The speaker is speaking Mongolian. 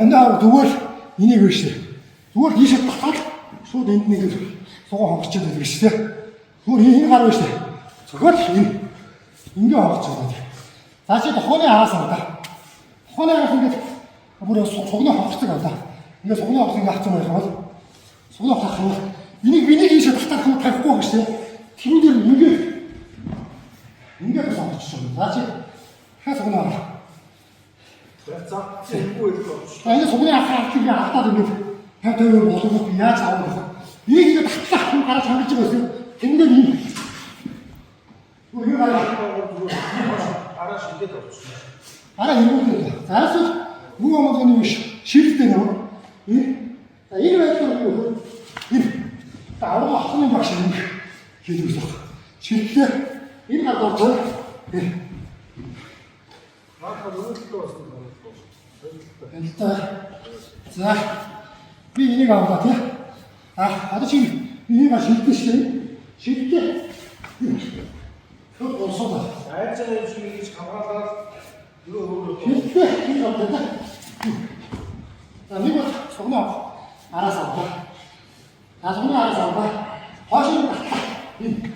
Андаа зүгээр энийг биш. Зүгээр ийшээ татаад шууд энд нэг суган хонгорч байдаг шүү дээ. Зүгээр энэ гар биш. Зүгээр л энэ ингээ хонгорч байдаг. За чи тухайны араас аваа. Тухайны араас ингээд бүр сугны хонхорцог аваа. Ингээ сугны хонхорцог ингээ авсан байх юм бол сугны хонхох юм бол энийг энийг ийшээ татах юм тавихгүй гэж тийм. Тэрэн дээр ингээ ингээ бас хонгорч байна. За чи дахиад сугны аваа. За зэхгүй л болж. За энэ сугны ахаа ингээ алдаад ингээд 50 50 болгох яаж авах вэ? Энийг ингээ татлах юм гараа чангалж байгаа юм. Тэрэн дээр энэ. Үгүй гараа Араа шидэд орчихно. Араа эргүүлээ. За эсвэл мөн амгалны биш шилдтэй нөө. Энэ за энэ байдлаар юу вэ? Энэ за аврал авахны багш юм хийдэг гэсэн. Шилдлээ. Энэ гар дуртай. Энэ Наахаа нөгөөдөлтөө бас нэг байна. Та. За би энийг авлаа тий. А одоо чи энийг шилдэж шээ. Шилдээ. Хөө голсоо. Айцаа юм шиг ингэж хамгаалаад юу хөрөө. Шилдээ энэ авлаа. За нэг бол сугнаа авах. Араас авлаа. За сугнаа араас авлаа. Хойш нь батлаа. Энэ.